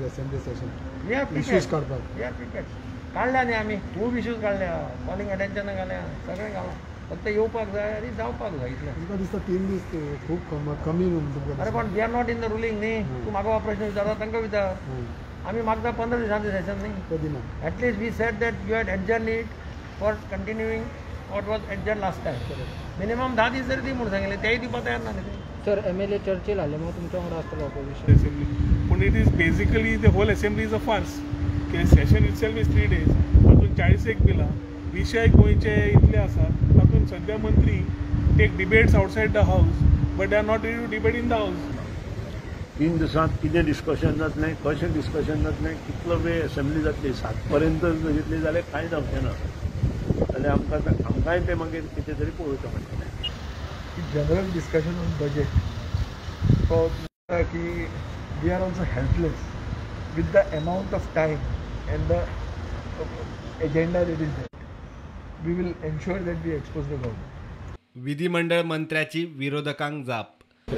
Assembly session. We are issues काडपाक. We are prepared. काडल्या न्ही आमी, खूब इश्यूज काडल्या, कॉलिंग अटेन्शन घाल्या, सगळें घालां, फक्त येवपाक जाय आनी जावपाक जाय इतलें. तुमकां दिसता 3 दीस खूब कमी तुमकां? अरे पण we are not in the ruling न्ही. तूं म्हाका हो प्रश्न विचारता, तांकां विचार. आमी मागता 15 दिसांचें सेशन न्ही. ते दिना. At least we said that you had adjourned it for continuing what was adjourned last time. Minimum 10 दीस तरी दी म्हूण सांगिल्लें, तेय दिवपाक तयार ना न्ही ते. Sir, MLA. चर्चील आले मग तुमच्या वांगडा आसतलो ऑपोजिशन. असेंब्ली पूण it is basically the whole assembly is a farce. कित्याक session itself is 3 days, तातूंत 40 बिलां, विशय गोंयचे इतले आसा, तातूंत सद्या मंत्री take debates outside the house but they are not ready to debate in the house. 3 दिसांत कितें डिस्कशन जातलें, कशें डिस्कशन जातलें, कितलो वेळ असेंब्ली जातली, 7 पर्यंत घेतली जाल्यार कांय जावचें ना, जाल्यार आमकां आमकांय तें मागीर कितें तरी पळोवचें पडटलें. जनरल डिस्कशन ऑन बजेट की we are also helpless with the amount of time and the agenda that is there. We will ensure that we expose the government. विधिमंडळ मंत्र्याची विरोधकांक जाप.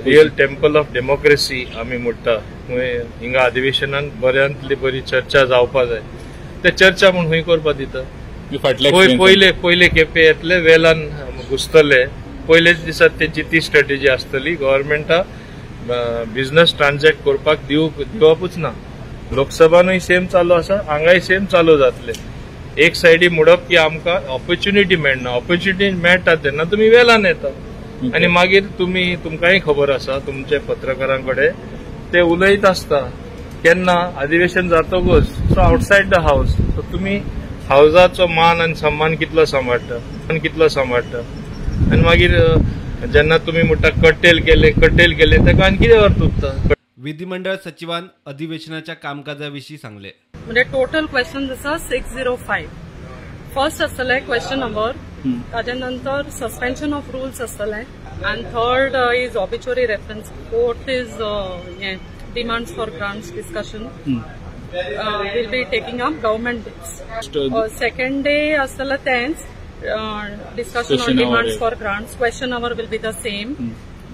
रियल टेम्पल ऑफ डेमोक्रेसी आमी म्हणटा, थंय हिंगा अधिवेशनान बऱ्यांतली बरी चर्चा जावपा जाय. ते चर्चा म्हूण खंय करपा दिता? पयले पयले खेपे येतले, वेलान घुसतले, पयलेच दिसा तेंची ती स्ट्रेटेजी आसतली. गव्हर्मेंटा बिझनस ट्रान्झॅक्ट करपाक दिवपूच ना. लोकसभानूय सेम चालू आसा, हांगाय सेम चालू जातले. एक सायडी म्हणप की आमकां ऑपॉर्च्युनिटी मेळना, ऑपॉर्च्युनिटी मेळटा तेन्ना तुमी वेलान येता आनी मागीर तुमी तुमकांय खबर आसा, तुमचे पत्रकारां कडेन ते उलयत आसता केन्ना अधिवेशन जातकूच, so outside the house. So तुमी हावजाचो मान आनी सन्मान कितलो सांबाळटा आनी कितलो सांबाळटा. आनी मागीर जेन्ना तुमी म्हणटा कट्टेल केले, कट्टेल केले, ताका आनी कितें अर्थ उरता? विधिमंडळ सचिवान अधिवेशनाच्या कामकाजाविशीं सांगले. म्हणजे टोटल क्वेश्चन आसा 605. फर्स्ट आसतले क्वेश्चन our, ताजे नंतर सस्पेन्शन ऑफ रुल्स आसतले, and third is obituary reference, fourth is demands for grants discussion. Will be taking up government bills. Second day आसतले तेंच discussion on demands for grants, question hour will be the same.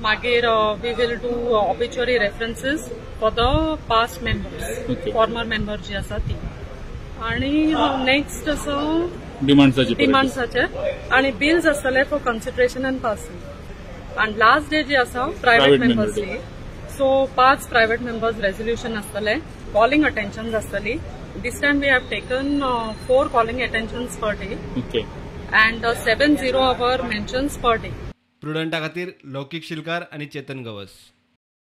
मागीर we will do obituary references for the past members, former member जी आसा ती, आणि next आसा डिमांड्साचे आणि bills आसतले फॉर कन्सिडरेशन अँड पासिंग. आणि लास्ट डे जी आसा private members day. So 5 private members resolution आसतले, कॉलिंग अटेन्शन आसतली. This time we have taken 4 calling attentions per day and 7 zero hour mentions per day. प्रुडंटा खातीर लौकीक शिलकार आनी चेतन गवस.